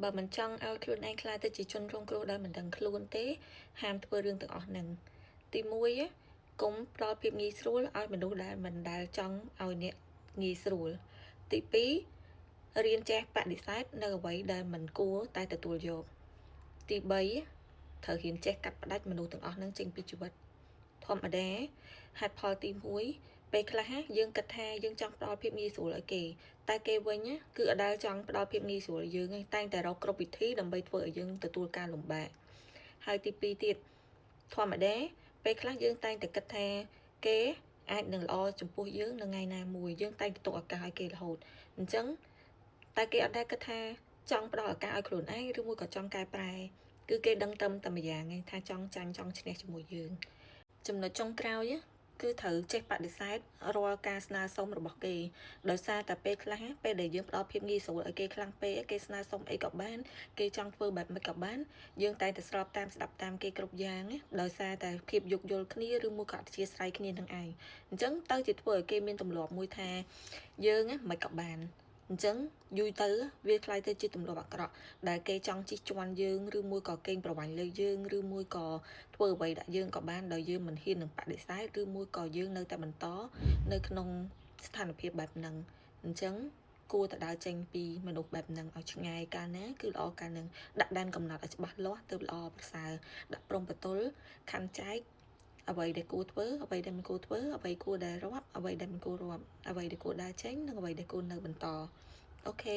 បើមិនចង់ឲ្យខ្លួនឯងក្លាយទៅជាជនរងគ្រោះដោយមិនដឹងខ្លួនទេហាមធ្វើរឿងទាំងអស់ហ្នឹងទី1កុំផ្ដល់ភាពងាយស្រួលឲ្យមនុស្សដែលមិនដែលចង់ឲ្យអ្នកងាយស្រួលទី2រៀនចេះបដិសេធនៅអ្វីដែលមិនគួរតែទទួលយកទី3ត្រូវរៀនចេះកាត់ផ្ដាច់មនុស្សទាំងអស់ហ្នឹងចេញពីជីវិតធម្មតាហេតុផលទី1ពេលខ្លះយើងគិតថាយើងចង់ផ្ដល់ភាពងាយស្រួលឲ្យគេតែគេវិញគឺអត់ដែលចង់ផ្ដល់ភាពងាយស្រួលឲ្យយើងទេតែងតែរកគ្រប់វិធីដើម្បីធ្វើឲ្យយើងទទួលការលំបាកហើយទី2ទៀតធម្មតាពេលខ្លះយើងតែងតែគិតថាគេអាចនឹងល្អចំពោះយើងនៅថ្ងៃណាមួយយើងតែងតែទុកឱកាសឲ្យគេរហូតអញ្ចឹងតែគេអត់ដែលគិតថាចង់ផ្ដល់ឱកាសឲ្យខ្លួនឯងឬមួយក៏ចង់កែប្រែគឺគេដឹងត្រឹមតែម្យ៉ាងឯងថាចង់ចាញ់ចង់ឈ្នះជាមួយយើងចំណុចចុងក្រោយគឺត្រូវចេះបដិសេធរាល់ការស្នើសុំរបស់គេដោយសារតែពេលខ្លះពេលដែលយើងផ្ដល់ភាពងាយស្រួលឲ្យគេខ្លាំងពេកគេស្នើសុំអីក៏បានគេចង់ធ្វើបែបម៉េចក៏បានយើងតែងតែស្របតាមស្ដាប់តាមគេគ្រប់យ៉ាងដោយសារតែភាពយោគយល់គ្នាឬមួយក៏អធ្យាស្រ័យគ្នានឹងឯងអញ្ចឹងទៅជាធ្វើឲ្យគេមានទម្លាប់មួយថាយើងមិនក៏បានអញ្ចឹងយូរទៅវាក្លាយទៅជាទម្លាប់អាក្រក់ដែលគេចង់ជិះជាន់យើងឬមួយក៏កេងប្រវ័ញ្ចលើយើងឬមួយក៏ធ្វើអ្វីដាក់យើងក៏បានដោយយើងមិនហ៊ាននឹងបដិសេធឬមួយក៏យើងនៅតែបន្តនៅក្នុងស្ថានភាពបែបហ្នឹងអញ្ចឹងគួរតែដើរចេញពីមនុស្សបែបហ្នឹងឲ្យឆ្ងាយកាលណាគឺល្អកាលហ្នឹងដាក់ដែនកំណត់ឲ្យច្បាស់លាស់ទើបល្អប្រសើរដាក់ព្រំប្រទល់ខណ្ឌចែកអ្វីដែលគួរធ្វើអ្វីដែលមិនគួរធ្វើអ្វីគួរដែលរាប់អ្វីដែលមិនគួររាប់អ្វីដែលគួរដើរចេញនិងអ្វីដែលគួរនៅបន្ត okay.